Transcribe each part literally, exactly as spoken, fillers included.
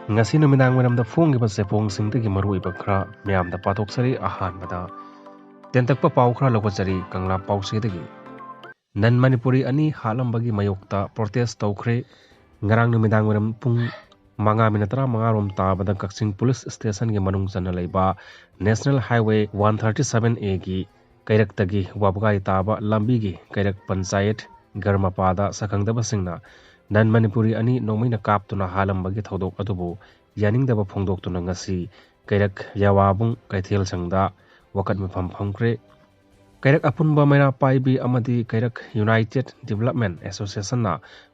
ꯉꯁꯤ ꯅꯨꯃꯤꯗꯥꯡ ꯋꯥꯏꯔꯝꯗ ꯐꯣꯡꯈꯤꯕ ꯆꯦꯐꯣꯡꯁꯤꯡꯗꯒꯤ ꯃꯔꯨꯑꯣꯏꯕ ꯈꯔ ꯃꯌꯥꯝꯗ ꯄꯥꯊꯣꯛꯆꯔꯤ꯫ ꯑꯍꯥꯟꯕꯗ ꯇꯦꯟꯇꯛꯄ ꯄꯥꯎ ꯈꯔ ꯂꯧꯒꯠꯆꯔꯤ ꯀꯪꯂꯥ ꯄꯥꯎꯆꯦꯗꯒꯤ꯫ ꯅꯟ ꯃꯅꯤꯄꯨꯔꯤ ꯑꯅꯤ ꯍꯥꯠꯂꯝꯕꯒꯤ ꯃꯥꯌꯣꯛꯇ protest ꯇꯧꯈ꯭ꯔꯦ꯫ ꯉꯔꯥꯡ ꯅꯨꯃꯤꯗꯥꯡ ꯋꯥꯏꯔꯝ ꯄꯨꯡ ꯃꯉꯥ ꯃꯤꯅꯠ ꯇꯔꯥꯃꯉꯥ ꯔꯣꯝ ꯇꯥꯕꯗ ꯀꯛꯆꯤꯡ ꯄꯨꯂꯤꯁ ꯁ꯭ꯇꯦꯁꯟꯒꯤ ꯃꯅꯨꯡ ꯆꯟꯅ ꯂꯩꯕ National Highway one thirty seven A ꯒꯤ ꯀꯩꯔꯛꯇꯒꯤ ꯋꯥꯕꯒꯥꯏ ꯇꯥꯕ ꯂꯝꯕꯤꯒꯤ ꯀꯩꯔꯛ ꯄꯟꯆꯥꯌꯠ ꯒꯔꯃꯄꯥꯗ ꯁꯛꯈꯪꯗꯕꯁꯤꯡꯅ ꯅꯟ ꯃꯅꯤꯄꯨꯔꯤ ꯑꯅꯤ ꯅꯣꯡꯃꯩꯅ ꯀꯥꯞꯇꯨꯅ ꯍꯥꯠꯂꯝꯕꯒꯤ ꯊꯧꯗꯣꯛ ꯑꯗꯨꯕꯨ ꯌꯥꯅꯤꯡꯗꯕ ꯐꯣꯡꯗꯣꯛꯇꯨꯅ ꯉꯁꯤ ꯀꯩꯔꯛ ꯌꯥꯋꯥꯕꯨꯡ ꯀꯩꯊꯦꯜ ꯁꯪꯗ ꯋꯥꯀꯠ ꯃꯤꯐꯝ ꯐꯝꯈ꯭ꯔꯦ꯫ ꯀꯩꯔꯛ ꯑꯄꯨꯟꯕ ꯃꯩꯔꯥ ꯄꯥꯏꯕꯤ ꯑꯃꯗꯤ ꯀꯩꯔꯛ United Development Association ꯅ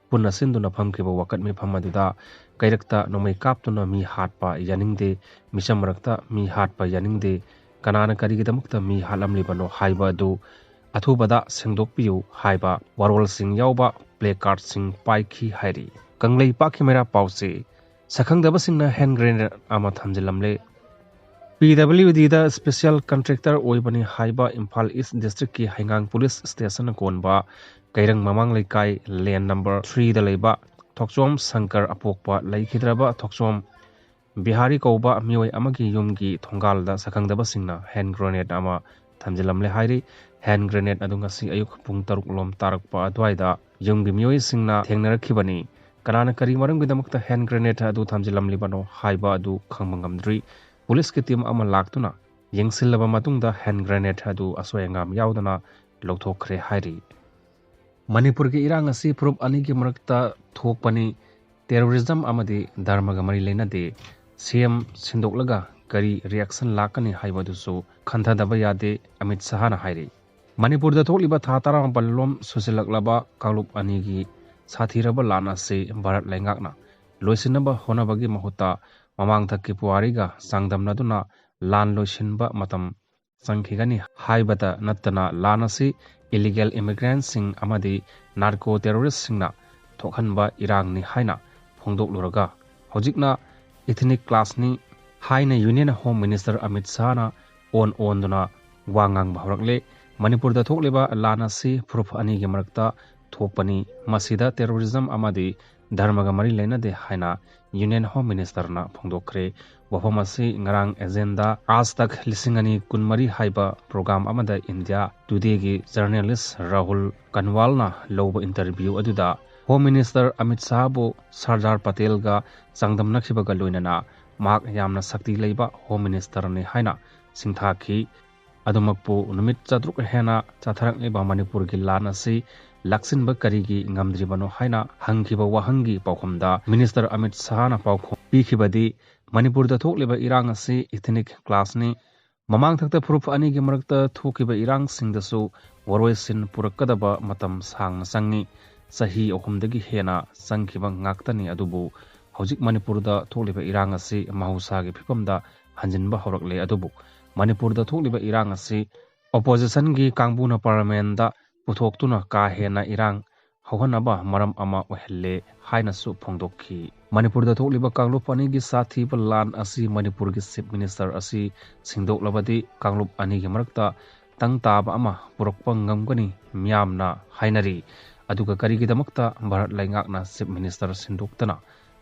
ꯄꯨꯟꯅ ꯁꯤꯟꯗꯨꯅ ꯐꯝꯈꯤꯕ ꯋꯥꯀꯠ ꯃꯤꯐꯝ ꯑꯗꯨꯗ ꯀꯩꯔꯛꯇ ꯅꯣꯡꯃꯩ ꯀꯥꯞꯇꯨꯅ ꯃꯤ ꯍꯥꯠꯄ ꯌꯥꯅꯤꯡꯗꯦ, ꯃꯤꯆꯝ ꯃꯔꯛꯇ ꯃꯤ ꯍꯥꯠꯄ ꯌꯥꯅꯤꯡꯗꯦ, ꯀꯅꯥꯅ ꯀꯔꯤꯒꯤꯗꯃꯛꯇ ꯃꯤ ꯍꯥꯠꯂꯝꯂꯤꯕꯅꯣ ꯍꯥꯏꯕ ꯑꯗꯨ ꯑꯊꯨꯕꯗ ꯁꯦꯡꯗꯣꯛꯄꯤꯌꯨ ꯍꯥꯏꯕ ꯋꯥꯔꯣꯜꯁꯤꯡ ꯌꯥꯎꯕ placard ꯁꯤꯡ ꯄꯥꯏꯈꯤ ꯍꯥꯏꯔꯤ꯫ ꯀꯪꯂꯩꯄꯥꯛꯀꯤ ꯃꯩꯔꯥ ꯄꯥꯎꯆꯦ ꯁꯛꯈꯪꯗꯕꯁꯤꯡꯅ hand grenade ꯑꯃ ꯊꯝꯖꯤꯜꯂꯝꯂꯦ꯫ PWD ꯗ special contractor ꯑꯣꯏꯕꯅꯤ ꯍꯥꯏꯕ ꯏꯝꯐꯥꯜ East District ꯀꯤ ꯍꯩꯉꯥꯡ ꯄꯨꯂꯤꯁ ꯁ꯭ꯇꯦꯁꯟꯅ ꯀꯣꯟꯕ ꯀꯩꯔꯪ ꯃꯃꯥꯡ ꯂꯩꯀꯥꯏ lane number three ꯗ ꯂꯩꯕ ꯊꯣꯛꯆꯣꯝ ꯁꯪꯀꯔ ꯑꯄꯣꯛꯄ ꯂꯩꯈꯤꯗ꯭ꯔꯕ ꯊꯣꯛꯆꯣꯝ ꯕꯤꯍꯥꯔꯤ ꯀꯧꯕ ꯃꯤꯑꯣꯏ ꯑꯃꯒꯤ ꯌꯨꯝꯒꯤ ꯊꯣꯡꯒꯥꯜꯗ ꯁꯛꯈꯪꯗꯕꯁꯤꯡꯅ hand grenade ꯑꯃ ꯊꯝꯖꯤꯜꯂꯝꯂꯦ ꯍꯥꯏꯔꯤ꯫ Hand grenade ꯑꯗꯨ ꯉꯁꯤ ꯑꯌꯨꯛ ꯄꯨꯡ ꯇꯔꯨꯛ ꯂꯣꯝ ꯇꯥꯔꯛꯄ ꯑꯗꯨꯋꯥꯏꯗ ꯌꯨꯝꯒꯤ ꯃꯤꯑꯣꯏꯁꯤꯡꯅ ꯊꯦꯡꯅꯔꯛꯈꯤꯕꯅꯤ꯫ ꯀꯅꯥꯅ ꯀꯔꯤ ꯃꯔꯝꯒꯤꯗꯃꯛꯇ hand grenade ꯑꯗꯨ ꯊꯝꯖꯤꯜꯂꯝꯂꯤꯕꯅꯣ ꯍꯥꯏꯕ ꯑꯗꯨ ꯈꯪꯕ ꯉꯝꯗ꯭ꯔꯤ꯫ ꯄꯨꯂꯤꯁꯀꯤ team ꯑꯃ ꯂꯥꯛꯇꯨꯅ ꯌꯦꯡꯁꯤꯜꯂꯕ ꯃꯇꯨꯡꯗ hand grenade ꯑꯗꯨ ꯑꯁꯣꯏ ꯑꯉꯥꯝ ꯌꯥꯎꯗꯅ ꯂꯧꯊꯣꯛꯈ꯭ꯔꯦ ꯍꯥꯏꯔꯤ꯫ ꯃꯅꯤꯄꯨꯔꯒꯤ ꯏꯔꯥꯡ ꯑꯁꯤ ꯐꯨꯔꯨꯞ ꯑꯅꯤꯒꯤ ꯃꯔꯛꯇ ꯊꯣꯛꯄꯅꯤ꯫ Terrorism ꯑꯃꯗꯤ ꯙꯔꯃꯒ ꯃꯔꯤ ꯂꯩꯅꯗꯦ꯫ CM ꯁꯤꯟꯗꯣꯛꯂꯒ ꯀꯔꯤ reaction ꯂꯥꯛꯀꯅꯤ ꯍꯥꯏꯕꯗꯨꯁꯨ ꯈꯟꯊꯗꯕ ꯌꯥꯗꯦ, ꯑꯃꯤꯠ ꯁꯍꯥꯅ ꯍꯥꯏꯔꯤ꯫ ꯃꯅꯤꯄꯨꯔꯗ ꯊꯣꯛꯂꯤꯕ ꯊꯥ ꯇꯔꯥꯃꯥꯄꯜ ꯂꯣꯝ ꯁꯨꯖꯤꯜꯂꯛꯂꯕ ꯀꯥꯡꯂꯨꯞ ꯑꯅꯤꯒꯤ ꯁꯥꯊꯤꯔꯕ ꯂꯥꯟ ꯑꯁꯤ ꯚꯥꯔꯠ ꯂꯩꯉꯥꯛꯅ ꯂꯣꯏꯁꯤꯟꯅꯕ ꯍꯣꯠꯅꯕꯒꯤ ꯃꯍꯨꯠꯇ ꯃꯃꯥꯡꯊꯛꯀꯤ ꯄꯨꯋꯥꯔꯤꯒ ꯆꯥꯡꯗꯝꯅꯗꯨꯅ ꯂꯥꯟ ꯂꯣꯏꯁꯤꯟꯕ ꯃꯇꯝ ꯆꯪꯈꯤꯒꯅꯤ ꯍꯥꯏꯕꯇ ꯅꯠꯇꯅ ꯂꯥꯟ ꯑꯁꯤ illegal immigrant ꯁꯤꯡ ꯑꯃꯗꯤ narco terrorist ꯁꯤꯡꯅ ꯊꯣꯛꯍꯟꯕ ꯏꯔꯥꯡꯅꯤ ꯍꯥꯏꯅ ꯐꯣꯡꯗꯣꯛꯂꯨꯔꯒ ꯍꯧꯖꯤꯛꯅ ethnic clash ꯅꯤ ꯍꯥꯏꯅ Union Home Minister ꯑꯃꯤꯠ ꯁꯍꯥꯅ ꯑꯣꯟ ꯑꯣꯟꯗꯨꯅ ꯋꯥ ꯉꯥꯡꯕ ꯍꯧꯔꯛꯂꯦ꯫ ꯃꯅꯤꯄꯨꯔꯗ ꯊꯣꯛꯂꯤꯕ ꯂꯥꯟ ꯑꯁꯤ ꯐꯨꯔꯨꯞ ꯑꯅꯤꯒꯤ ꯃꯔꯛꯇ ꯊꯣꯛꯄꯅꯤ꯫ ꯃꯁꯤꯗ terrorism ꯑꯃꯗꯤ ꯙꯔꯃꯒ ꯃꯔꯤ ꯂꯩꯅꯗꯦ ꯍꯥꯏꯅ Union Home Minister ꯅ ꯐꯣꯡꯗꯣꯛꯈ꯭ꯔꯦ꯫ ꯋꯥꯐꯝ ꯑꯁꯤ ꯉꯔꯥꯡ Agenda Aaj Tak ꯂꯤꯁꯤꯡ ꯑꯅꯤ ꯀꯨꯟꯃꯔꯤ ꯍꯥꯏꯕ program ꯑꯃꯗ India Today ꯒꯤ journalist ꯔꯥꯍꯨꯜ ꯀꯟꯋꯥꯜꯅ ꯂꯧꯕ interview ꯑꯗꯨꯗ Home Minister ꯑꯃꯤꯠ ꯁꯥꯍꯕꯨ ꯁꯔꯗꯥꯔ ꯄꯇꯦꯜꯒ ꯆꯥꯡꯗꯝꯅꯈꯤꯕꯒ ꯂꯣꯏꯅꯅ ꯃꯍꯥꯛ ꯌꯥꯝꯅ ꯁꯛꯇꯤ ꯂꯩꯕ Home Minister ꯅꯤ ꯍꯥꯏꯅ ꯁꯤꯡꯊꯥꯈꯤ꯫ ꯑꯗꯨꯃꯛꯄꯨ ꯅꯨꯃꯤꯠ ꯆꯥꯇ꯭ꯔꯨꯛ ꯍꯦꯟꯅ ꯆꯠꯊꯔꯛꯂꯤꯕ ꯃꯅꯤꯄꯨꯔꯒꯤ ꯂꯥꯟ ꯑꯁꯤ ꯂꯥꯛꯁꯤꯟꯕ ꯀꯔꯤꯒꯤ ꯉꯝꯗ꯭ꯔꯤꯕꯅꯣ ꯍꯥꯏꯅ ꯍꯪꯈꯤꯕ ꯋꯥꯍꯪꯒꯤ ꯄꯥꯎꯈꯨꯝꯗ Minister ꯑꯃꯤꯠ ꯁꯥꯍꯅ ꯄꯥꯎꯈꯨꯝ ꯄꯤꯈꯤꯕꯗꯤ, ꯃꯅꯤꯄꯨꯔꯗ ꯊꯣꯛꯂꯤꯕ ꯏꯔꯥꯡ ꯑꯁꯤ ethnic clash ꯅꯤ꯫ ꯃꯃꯥꯡꯊꯛꯇ ꯐꯨꯔꯨꯞ ꯑꯅꯤꯒꯤ ꯃꯔꯛꯇ ꯊꯣꯛꯈꯤꯕ ꯏꯔꯥꯡꯁꯤꯡꯗꯁꯨ ꯋꯥꯔꯣꯏꯁꯤꯟ ꯄꯨꯔꯛꯀꯗꯕ ꯃꯇꯝ ꯁꯥꯡꯅ ꯆꯪꯏ꯫ ꯆꯍꯤ ꯑꯍꯨꯝꯗꯒꯤ ꯍꯦꯟꯅ ꯆꯪꯈꯤꯕ ꯉꯥꯛꯇꯅꯤ꯫ ꯑꯗꯨꯕꯨ ꯍꯧꯖꯤꯛ ꯃꯅꯤꯄꯨꯔꯗ ꯊꯣꯛꯂꯤꯕ ꯏꯔꯥꯡ ꯑꯁꯤ ꯃꯍꯧꯁꯥꯒꯤ ꯐꯤꯕꯝꯗ ꯍꯟꯖꯤꯟꯕ ꯍꯧꯔꯛꯂꯦ꯫ ꯑꯗꯨꯕꯨ ꯃꯅꯤꯄꯨꯔꯗ ꯊꯣꯛꯂꯤꯕ ꯏꯔꯥꯡ ꯑꯁꯤ opposition ꯒꯤ ꯀꯥꯡꯕꯨꯅ parliament ꯇ ꯄꯨꯊꯣꯛꯇꯨꯅ ꯀꯥ ꯍꯦꯟꯅ ꯏꯔꯥꯡ ꯍꯧꯍꯟꯅꯕ ꯃꯔꯝ ꯑꯃ ꯑꯣꯏꯍꯜꯂꯦ ꯍꯥꯏꯅꯁꯨ ꯐꯣꯡꯗꯣꯛꯈꯤ꯫ ꯃꯅꯤꯄꯨꯔꯗ ꯊꯣꯛꯂꯤꯕ ꯀꯥꯡꯂꯨꯞ ꯑꯅꯤꯒꯤ ꯁꯥꯊꯤꯕ ꯂꯥꯟ ꯑꯁꯤ ꯃꯅꯤꯄꯨꯔꯒꯤ Chief Minister ꯑꯁꯤ ꯁꯤꯟꯗꯣꯛꯂꯕꯗꯤ ꯀꯥꯡꯂꯨꯞ ꯑꯅꯤꯒꯤ ꯃꯔꯛꯇ ꯇꯪ ꯇꯥꯕ ꯑꯃ ꯄꯨꯔꯛꯄ ꯉꯝꯒꯅꯤ ꯃꯤꯌꯥꯝꯅ ꯍꯥꯏꯅꯔꯤ꯫ ꯑꯗꯨꯒ ꯀꯔꯤꯒꯤꯗꯃꯛꯇ ꯚꯥꯔꯠ ꯂꯩꯉꯥꯛꯅ Chief Minister ꯁꯤꯟꯗꯣꯛꯇꯅ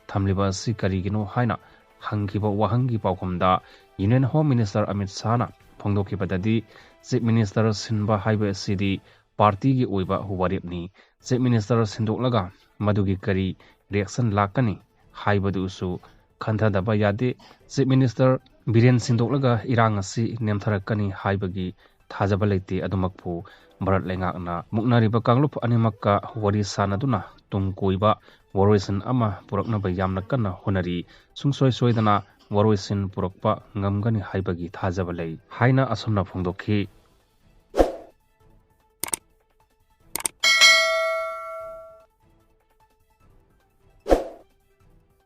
ꯊꯝꯂꯤꯕ ꯑꯁꯤ ꯀꯔꯤꯒꯤꯅꯣ ꯍꯥꯏꯅ ꯍꯪꯈꯤꯕ ꯋꯥꯍꯪꯒꯤ ꯄꯥꯎꯈꯨꯝꯗ Union Home Minister Amit ꯁꯥꯍꯅ ꯐꯣꯡꯗꯣꯛꯈꯤꯕꯗꯗꯤ, Chief Minister ꯁꯤꯟꯕ ꯍꯥꯏꯕ ꯑꯁꯤꯗꯤ party ꯒꯤ ꯑꯣꯏꯕ ꯋꯥꯔꯦꯞꯅꯤ꯫ Chief Minister ꯁꯤꯟꯗꯣꯛꯂꯒ ꯃꯗꯨꯒꯤ ꯀꯔꯤ reaction ꯂꯥꯛꯀꯅꯤ ꯍꯥꯏꯕꯗꯨꯁꯨ ꯈꯟꯊꯗꯕ ꯌꯥꯗꯦ꯫ Chief Minister ꯕꯤꯔꯦꯟ ꯁꯤꯟꯗꯣꯛꯂꯒ ꯏꯔꯥꯡ ꯑꯁꯤ ꯅꯦꯝꯊꯔꯛꯀꯅꯤ ꯍꯥꯏꯕꯒꯤ ꯊꯥꯖꯕ ꯂꯩꯇꯦ꯫ ꯑꯗꯨꯃꯛꯄꯨ ꯚꯥꯔꯠ ꯂꯩꯉꯥꯛꯅ ꯃꯨꯛꯅꯔꯤꯕ ꯀꯥꯡꯂꯨꯞ ꯑꯅꯤꯃꯛꯀ ꯋꯥꯔꯤ ꯁꯥꯅꯗꯨꯅ ꯇꯨꯡ ꯀꯣꯏꯕ ꯋꯥꯔꯣꯏꯁꯤꯟ ꯑꯃ ꯄꯨꯔꯛꯅꯕ ꯌꯥꯝꯅ ꯀꯟꯅ ꯍꯣꯠꯅꯔꯤ꯫ ꯁꯨꯡꯁꯣꯏ ꯁꯣꯏꯗꯅ ꯋꯥꯔꯣꯏꯁꯤꯟ ꯄꯨꯔꯛꯄ ꯉꯝꯒꯅꯤ ꯍꯥꯏꯕꯒꯤ ꯊꯥꯖꯕ ꯂꯩ ꯍꯥꯏꯅ ꯑꯁꯨꯝꯅ ꯐꯣꯡꯗꯣꯛꯈꯤ꯫